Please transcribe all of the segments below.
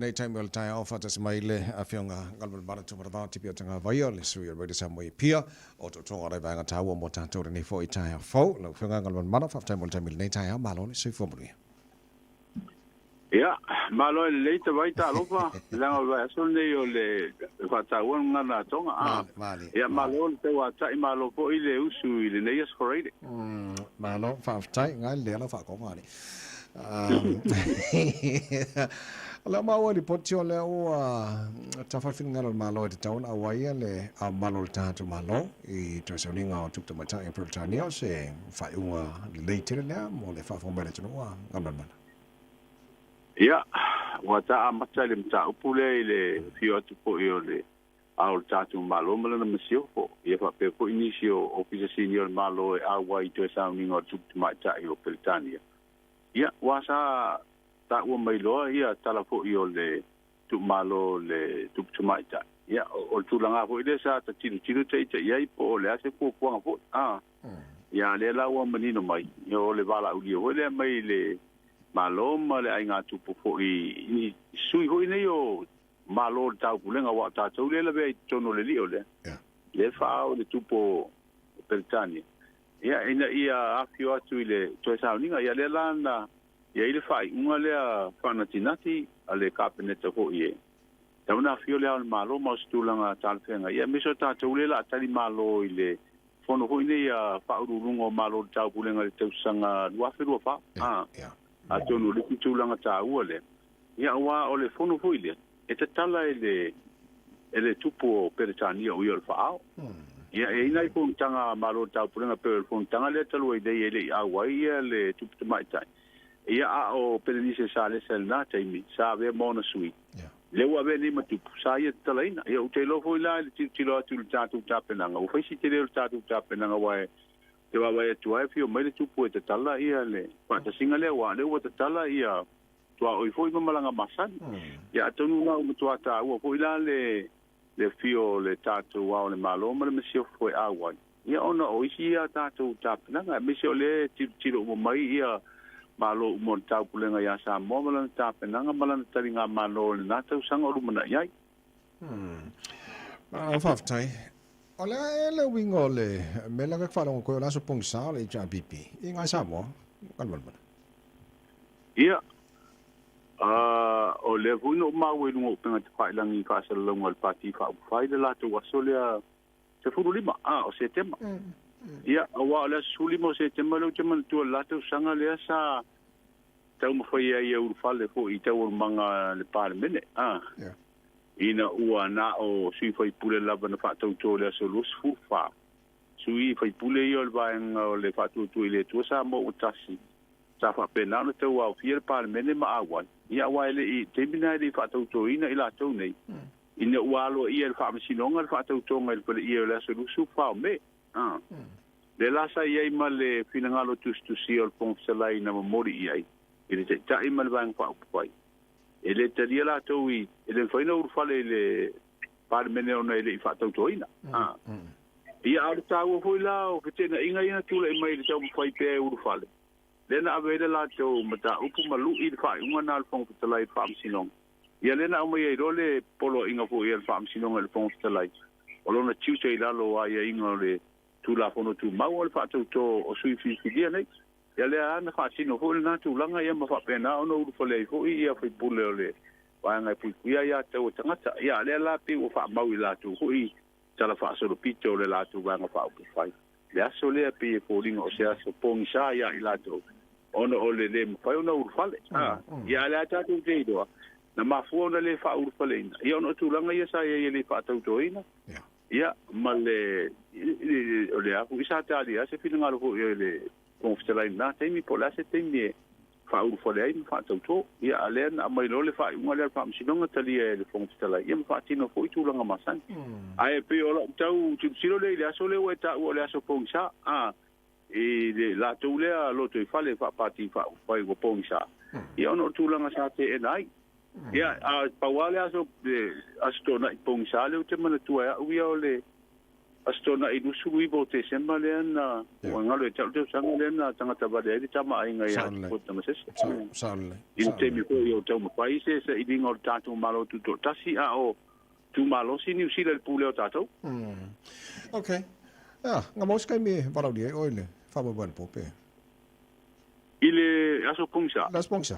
Nei taimi o le taeao faatasi mai le Afioga Galumalemana Tūmatavao Tipi o Tagavaia, le sui o le Radio Samoa i Apia, o tootoga o le vaega taua mo tatou lenei foi taeao fou. Lau Afioga Galumalemana, faafetai mo le taimi i lenei taeao, malo le soifua manuia. Ia, malo e lelei tavai talofa, leaga o le vaiaso lenei o le faataua le gagana a Tonga. Ah, ia, malo le tauatai, malo foi le usu i lenei aso Faraire. Malo, faafetai, ngai le lea lau faakoga ale. O lea maua lipoti o lea ua tafa le finagalo o le Malo e tatau ona auai le Ao Mamalu o le tatou Malo i toe sauniga o Tupu Tamaitai o Peretania, o se faaiuga lelei tele lea mo le faafofoga mai a le atunuu a Galumalemana. Ia, ua ta amata i le mataupu lea i le afio atu foi o le Ao o le tatou Malo ma lana Masiofo, ia faapea foi nisi o Ofisa Sili o le Malo e auai i toe sauniga o le Tupu Tamaitai o Peretania. Ia, ua sa taua mai loa ia tala foi o le tuumalo o le Tupu Tamaitai. Ia, o le tulaga foi lea sa ta tilotilo ita i ai po o le a se fuafuaga foi. Ah, ia, lea la ua manino mai, ia, o le valaaulia foi lea mai le Malo ma le aiga tupu foi i sui foi nei o Malo o le Taupulega, aua o tatou lea e lavea i totonu o le lio lea. Lea faaao i le tupu o Peretania. Ia, ina ia afio atu i le toe sauniga, ia lea la na i ai le faaiuga lea faanatinati a le Kapeneta foi e tatau ona afio le Ao o le Malo ma o se tulaga talafeagai. Ia, aemaise o tatou lea o le a tali malo i le fono foi nei a Faauluuluga o Malo o le Taupulega i le tausaga 2024. Atonu o le isi tulaga taua lea, ia, aua o le fono foi lea e tatala e le e le tupu o Peretania o ia o le faaao. Ia, e i ai nai fonotaga a Malo o le Taupulega pei o le fonotaga lea talu ai nei e le i auai ia le tupu tamaitai. Ia, a o Pelenise Salesa i lena taimi sa avea ma ona sui. Lea ua avea nei ma tupu, sa ia tatalaina. Ia, ou te iloa foi la i le tilotilo atu i le tatou tapenaga, ua fai si tele o le tatou tapenaga aua e te vaavaai atu lava e afio mai le tupu e tatala ia le faatasiga lea, aua o lea ua tatala ia tuaoi foi ma malaga masani. Ia atonu la ua matua taua foi la le le afio o le tatou Ao o le Malo ma le Masiofo e auai, ia ona o isi ia tatou tapenaga, aemaise o lea e tilotilo uma mai ia Malo uma o le Taupulega ia Samoa ma lana tapenaga ma lana taligamalo i lena tausaga o lumanai ai. Faafetai. O le a ea le uiga o le mea lea ka faalogo koe o le aso pogisa o le HRPP i ngai Samoa? Galumalemana. Ia, o lea foi na ou maua i luga o upega tafailagi i faasalalauga a le Pati Faaupufai le latou aso lea 15 o Setema. Ia, aua o le aso 15 o Setema lea ou te manatua le la tausaga lea sa taumafai ai e ulufale foi i taualumaga a le Palemene. Ina ua na o sui faipule lava na faatauto i le aso 24. Sui faipule ia o le vaega o le Faatuatua i le Atua Samoa ua tasi, sa faapena ona tauaofia le Palemene ma auai. Ia aua e le i, taimi na e le i faatautoina i latou nei, ina ua aloaia e le Faamasinoga le faatautoga i le faleia o le aso 24 o Me. Lea la sa i ai ma le finagalo tusitusia o le Fofoga Fetalai na momoli i ai i le Taitai ma le Vaega Faaupufai. E le talia latou i, e le mafai ona ulufale i le Palemene ona e le i faatautoina. Ia, a o le taua foi la o feteenaiga ia na tulai mai i le taumafai pea e ulufale, lea na ave ai le latou mataupu ma lui i le faaiuga na a le Fofoga Fetalai i le Faamasinoga. Ia, lea na aumai ai loa le poloaiga foi a le Faamasinoga i le Fofoga Fetalai, o lona tiute i lalo o aiaiga o le Tulafono Tumau o le faatauto o sui filifilia nei. Ia lea lava na faatino foi lena tulaga ia ma faapena ona ulufale ai foi ia faipule o le vaega e puipuia aia tatau a tagata. Ia a lea la pei ua faamau i latou foi tala faasolopito o le latou vaega faaupufai. Le aso lea pei e foliga o se aso pogisa ia i latou ona o le le mafai ona ulufale. Ia a lea tatou te iloa na mafua ona le faaulufaleina ia ona o tulaga ia sa i ai e le faatautoina. Ia, ma le, o le a foi sa talia se finagalo foi o le Fofoga Fetalai i lena taimi, po o le a se taimi e faaulufale ai ma faatautō. Ia, a lea na aumai loa le faaiuga lea a le Faamasinoga talia e le Fofoga Fetalai, ia ma faatino foi tulaga masani. Ae pei o lau tau tilotilo lea i le aso lea ua e taua o le aso pogisa, a, i le latou lea lotoifale faapati faaupufai ua pogisa, ia ona o tulaga sa teena ai. Ia, a pau lava le aso, le Aso Toonai pogisa lea ou te manatua e au ia o le Aso Toonai 29 o Tesema lea na ua galo ia te a'u le tausaga lea na tagata vale ai le tama aiga ia Tupua Tamasese. I le taimi foi o taumafai se sailiga o le tatou Malo Tutoatasi a o tumalosi Niu Sila i le pulea o tatou. Okay. Ia, na maua se taimi e valaaulia ai oe i le faamoemoe anapo pe? I le aso pogisa. Le aso pogisa.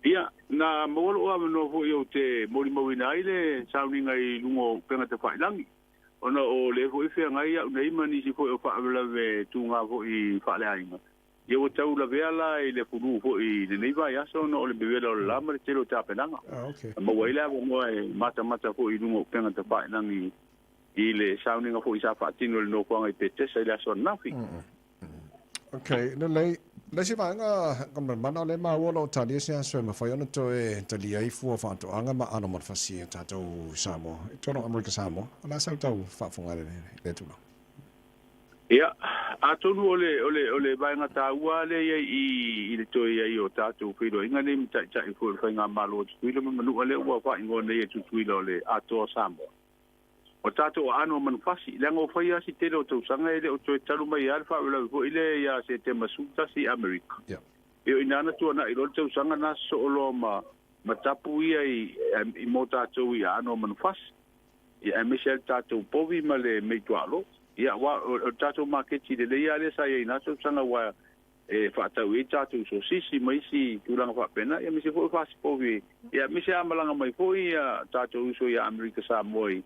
Ia, na maua lou avanoa foi ou te molimauina ai le sauniga i luga o upega tafailagi, ona o lea foi feagai au nei ma nisi foi o faalavelave tuga foi faaleaiga. Ia ua tau lavea la i le fulu foi i lenei vaiaso ona o le mevela o le la ma le tele o tapenaga. Na maua ai le avanoa e matamata foi i luga o upega tafailagi i le sauniga foi sa faatino i le nofoaga i Petesa i le aso ananafi. Ok, lelei. Le isi vaega ka mana o lea maua o lo o talia se aso e mafai ona toe talia ai fua faatoaga ma aano manufasi a tatou Samoa i totonu o Amerika Samoa. O le a sau tau faafofoga i lea tulaga? Ia, atonu o le, o le, o le vaega taua lea i ai i, i le toe i ai o tatou feiloaiga nei ma taitai foi o le Faigamalo a Tutuila ma Manua lea ua faaigoa nei e Tutuila o le Atoa Samoa. O tatou aano o manufasi, leaga ua fai lava si tele o tausaga e le o toe talu mai lava le faalavelave foi lea ia Setema 11 i Amerika. E o ina na tuanai loa le tausaga na sosoo loa ma, ma tapu ia i, i mo tatou i aano o manufasi. Ia aemaise ai le tatou povi ma le meituaalo. Ia aua o le tatou maketi lelei lava lea sa i ai i na tausaga aua e faatau i ai tatou sosisi ma isi tulaga faapena, ia aemaise foi o fasipovi, ia aemaise a malaga mai foi ia tatou uso ia Amerika Samoa i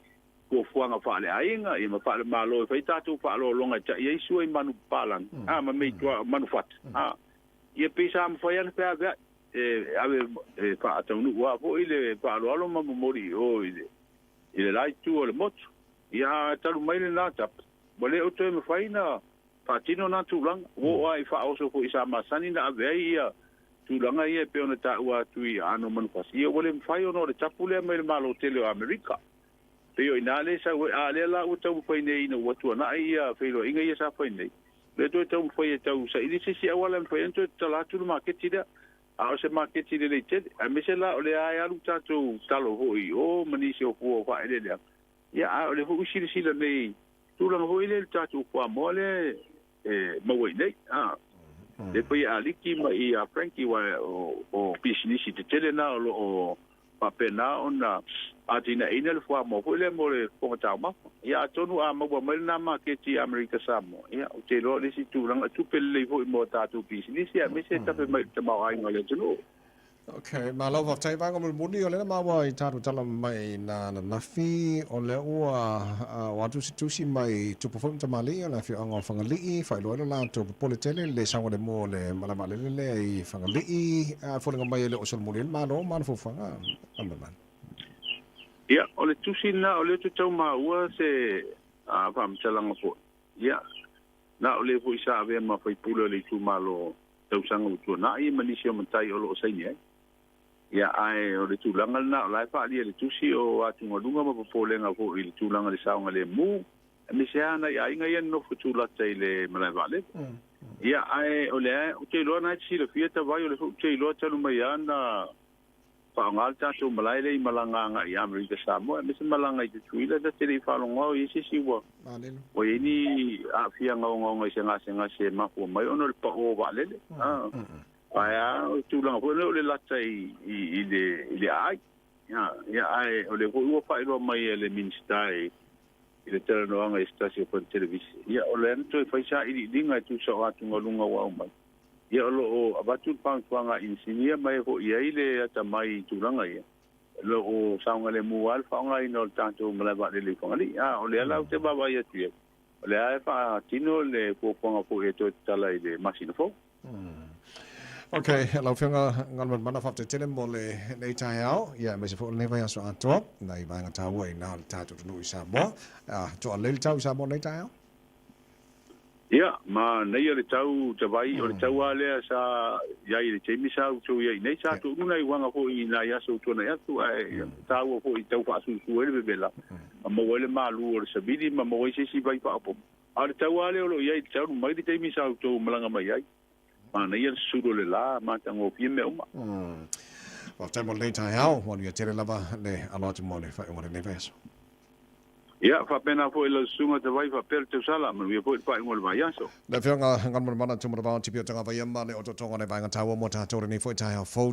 fuafuaga faaleaiga, ia ma faalemalo e fai tatou faaaloaloga e ta'i ai sua i manu papalangi, a ma meitua manu fata, a ia pei sa mafai lava ona feavea'i e ave e faataunuu lava foi le faaaloalo ma momoli i o i le i le la itu o le motu. Ia a talu mai lena tapu, ua le o toe mafai na faatino na tulaga, ua oo lava i faaoso foi sa masani na ave ai ia tulaga ia e pei ona taua atu i aano o manufasi, ia ua le mafai ona o le tapu lea mai le Malo tele o Amerika. Pei o i ina lea e sau ai, a lea la ua taumafai nei ina ua tuanai ia feiloaiga ia sa fai nei, lea toe taumafai e tau saili se isi auala e mafai ai ona toe tatala atu le maketi lea. A o se maketi lelei tele, aemaise la o lea e alu tatou talo foi i o ma nisi o fua o faaeleeleaga, ia a o lea foi ua silasila nei tulaga foi lea i le tatou fuamoa lea e maua i nei, a. Le pei a Aliki ma i a Frankie wa o pisinisi tetele na o lo o faapena ona atinaeina le fuamoa foi lea mo le fofoga taumafa. Ia atonu a maua mai lena maketi i Amerika Samoa, ia ou te iloa o le isi tulaga tupe lelei foi mo a tatou pisinisi aemaise e tafe mai i le tamaoaiga o le atunuu. Ok, malo faafetai vaega mulimuli o lea maua i tatou tala mai na ananafi o lea ua o atu se tusi mai tupu foi ma tamalii o le afioaga o Fagalii faailoa ai lo latou popole tele le saogalemu o le malae vaalele lea i Fagalii a foliga mai e le o solomuli ai le Malo ma ana fuafuaga Amama. Ia, o le tusi lena o lea ou te tau maua se faamatalaga foi. Ia, na o le foi sa avea ma faipule o le itumalo tausaga ua tuanai ma nisi o matai o lo o saini ai. Ia, ae o le tulaga lena o la e faaalia i le tusi o atugaluga ma popolega foi i le tulaga i le saogalemu, aemaise lava nai aiga ia nonofo tulata i le malae vaalele. Ia, ae o lea ou te iloa na e te silafia Tavai, o lea foi ou te iloa talu mai lava na faaaoga le tatou malae lea i malaga agai i Amerika Samoa, aemaise malaga i Tutuila, ta te le i faalogo au i ai se isi ua ua i ai ni aafiaga ogaoga i se gasegase e mafua mai ona o le pao o vaalele. Ae a o le tulaga foi lea o le lata i i le i le aai. Ia, ae o lea foi ua faailoa mai e le Minisita i i le talanoaga i se tasi o fale televise. Ia, o lea na toe fai sailiiliga e tusa o atugaluga ua aumai. Ia, o lo o avatu le fautuaga a inisinia ma e foi i ai le atamai i tulaga ia. O lo o saogalemu lava le faaaogaina o le tatou malae vaalele i Fagalii. A o lea la ou te vaavaai atu i ai, o lea e faatino le fuafuaga foi e toe tatala i le masina fou. Ok, lau Afioga Galumalemana, faafetai tele mo lenei taeao, ia aemaise foi o lenei vaiaso atoa, nai vaega taua i ina o le tatou atunuu i Samoa. Toa lelei le tau i Samoa i lenei taeao? Ia, manaia le tau tavai, o le tau lava lea sa i ai i le taimi sa outou i ai nei, sa tuunuu nai uaga foi i nai aso ua tuanai atu, ae taua foi i tau faasusu ai le vevela, ma maua ai le malu o le savili ma maua ai se isi vai faaopoopo. A o le tau lava lea o lo o i ai i le talu mai le taimi sa outou malaga mai ai, manaia le susulu o le la, matagofie mea uma. Faafetai mo lenei taeao, manuia tele lava le alo atu mo le faaiuga o lenei vaiaso. Ia, faapena foi lau susuga Tavai faapea le tausala, manuia foi le faaiuga o le vaiaso. Le Afioga Galumalemana Tumulavao Tipi o Tagavaia ma le otootoga o le vaega taua mo tatou lenei foi taeao fou.